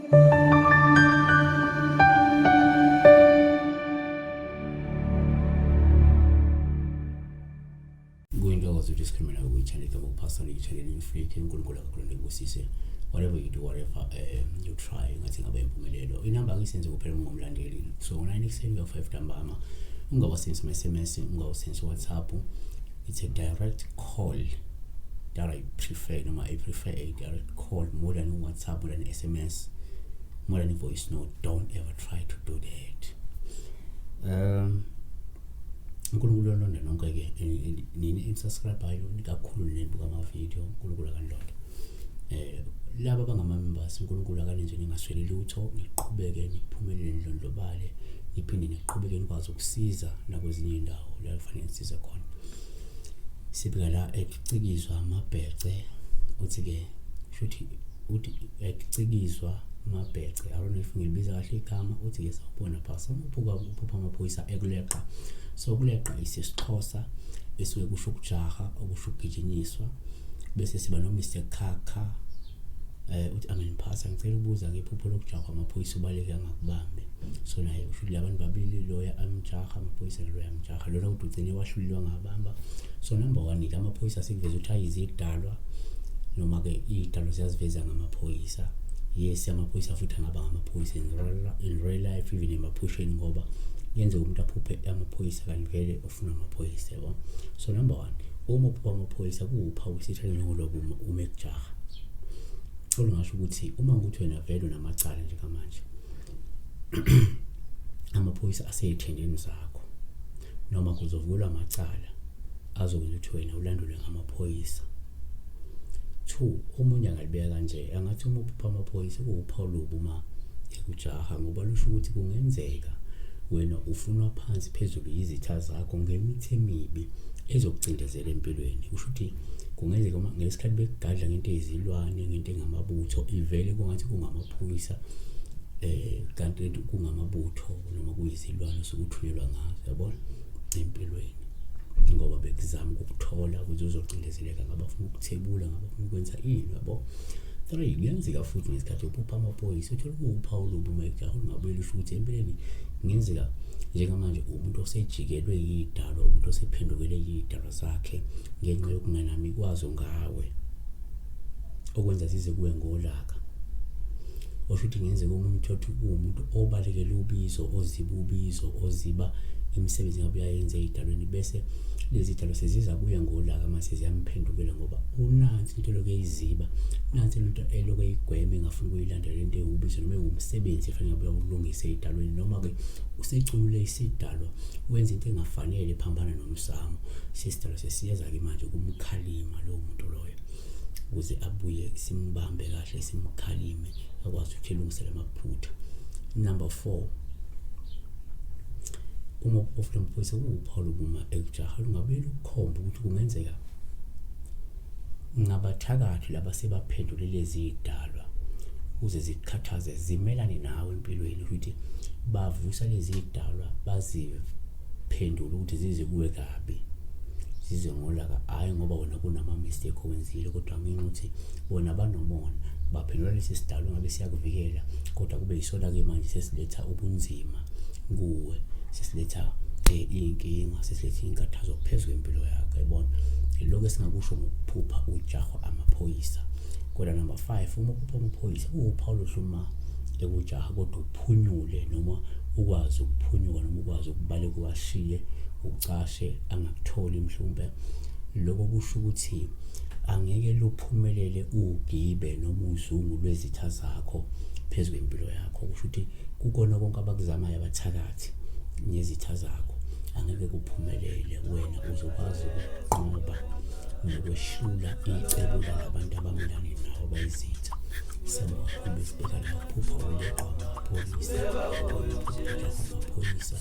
Kuyintokozo ukuthi sikhulume nawe kwi-channel igama uPastor Channel Inflict. uNkulunkulu akakhulule kubusise. Whatever you do, whatever you try, ngathi ngabe impumelelo. Inamba angisenze kuphela uma ungumlandeli. So ngo-9 ekuseni kuya 5 ntambama, ungawasenzi ama-SMS, ungawasenzi WhatsApp. It's a direct call that I prefer, noma I prefer a direct call more than WhatsApp, more than SMS, more than voice note. Don't ever try to do that. uNkulunkulu olonda nonke-ke nini enisubscribe-ayo kakhulu, nenibuka amavidiyo. uNkulunkulu akanilonda. Laba abangama-members, uNkulunkulu akanenze ningasweli lutho, niqhubeke niphumelele, nidlondlobale, niphinde niqhubeke nikwazi ukusiza nakwezinye iy'ndawo la kufanele nisize khona. Sibika la ekucikizwa amabhece, uthi-ke shuthi uthi ekucikizwa amabhece, I don't know if ngilibiza kahle igama. Uthi-ke sawubona phasa, uma uphupha amaphoyisa ekuleqa. So ukuleqa isisiXhosa esuke kusho ukujaha, okusho ukugijinyiswa. Bese siba no-Mr Khakha, uthi amen phasa, ngicela ukubuza ngephupho lokujahwa amaphoyisa ubaleke angakubambi. So naye usho ukuthi labantu babili, loya amjaha amaphoyisa naloya amjaha lona, ukuthi ugcine wahlulelwa ngabamba. So number one, amaphoyisa sikuveza ukuthi ayizidalwa, noma-ke iy'dalwa ziyaziveza ngamaphoyisa. Yes, amaphoyisa futhi angaba ngamaphoyisa in real life, even emaphusheni, ngoba kuyenzeka umuntu aphuphe amaphoyisa kanti vele ufuna amaphoyisa, yabo. So number one, uma uphupha amaphoyisa kuwuphawu isitha njengoloku uma ekujaha, olungasho ukuthi uma ukuthi wena vele unamacala njengamanje, amaphoyisa asey'thendeni zakho, noma kuzovukelwa amacala azokwenza ukuthi wena ulandelwe ngamaphoyisa. Two, omunye angalibeka kanje, angathi uma uphupha amaphoyisa kuwuphawu lubi uma ekujaha, ngoba lusho ukuthi kungenzeka wena ufunwa phansi phezulu yizitha zakho ngemithi emibi ezokucindezela empilweni. Kusho ukuthi kungenzeka uma ngesikhathi bekugadla ngento eyizilwane, ngento engamabutho, ivele kungathi kungamaphoyisa, kanti kungamabutho noma kuyizilwane osukuthunyelwa ngazo, yabona, empilweni, ngoba bekuzama ukukuthola ukuze uzocindezeleka, ngabafuna ukuthebula, ngabafuna ukwenza ini, yabo. Three, kuyenzeka futhi ngesikhathi uphupha amaphoyisa uthole kuwuphawu lubi uma ekujaha, olungabuye lusho ukuthi empilweni kungenzeka njengamanje umuntu osejikelwe yidalwa, umuntu osephendukele yidalwa zakhe ngenxa yokunganami kwazo ngawe, okwenza zize kuwe ngolaka. Osho ukuthi kungenzeka omunye uthole kuwumuntu obalekela ubizo, oziba ubizo, oziba imisebenzi ngabe uyayenza ey'dalweni, bese lezi dalo seziza kuye ngolaka mase ziyamphendukela, ngoba unansi into elokhu eyiziba, nansi into elokhu eyigwema, engafuni ukuyilandela into ewubizo noma ewumsebenzi efanele ngabe uyawulungisa ey'dalweni, noma-ke usecunule isidalwa wenza into engafanele ephambana nomsamo. Sesidalwa sesiyeza-ke manje kumkhalima lowo muntu loyo ukuze abuye, simbambe kahle, simkhalime, akwazi ukuthi elungise lamaphutha. Number four, uma ufuna amaphoyisa kuwuphawu lokuma ekujaha, lungabuye lukukhomba ukuthi kungenzeka ngabathakathi laba sebaphendule lezi idalwa ukuze zikukhathaze, zimelane nawe empilweni, ukuthi bavusa lezi idalwa baziphendule ukuthi zize kuwe kabi, zize ngolaka, hhayi ngoba wena kunama-mistake owenzile, kodwa ngenxa ukuthi bona banomona, baphendula lesi sidalwa ngabe siyakuvikela, kodwa kube yisona-ke manje sesiletha ubunzima kuwe, sesiletha iy'nkinga, sesiletha iy'nkathazo phezu kwempilo yakho, yabona. Ilokhu esingakusho ngokuphupha ujahwa amaphoyisa. Kodwa number five, uma uphupha amaphoyisa kuwuphawu oluhle uma ekujaha, kodwa uphunyule noma ukwazi ukuphunyuka noma ukwazi ukubaleka uwashiye, ucashe angakutholi mhlawumbe. Lokho kusho ukuthi angeke luphumelele ugibe noma uzungu lwezitha zakho phezu kwempilo yakho. Kusho ukuthi kukona konke abakuzamayo abathakathi nezitha zakho angeke kuphumelele, wena uzokwazi ukunqoba nokwehlula icebo lalabantu abamelane nawe abayizitha. Siyabonga kakhulu. Besibheka la uphupha uleqwa amaphoyisa, uphupha amaphoyisa.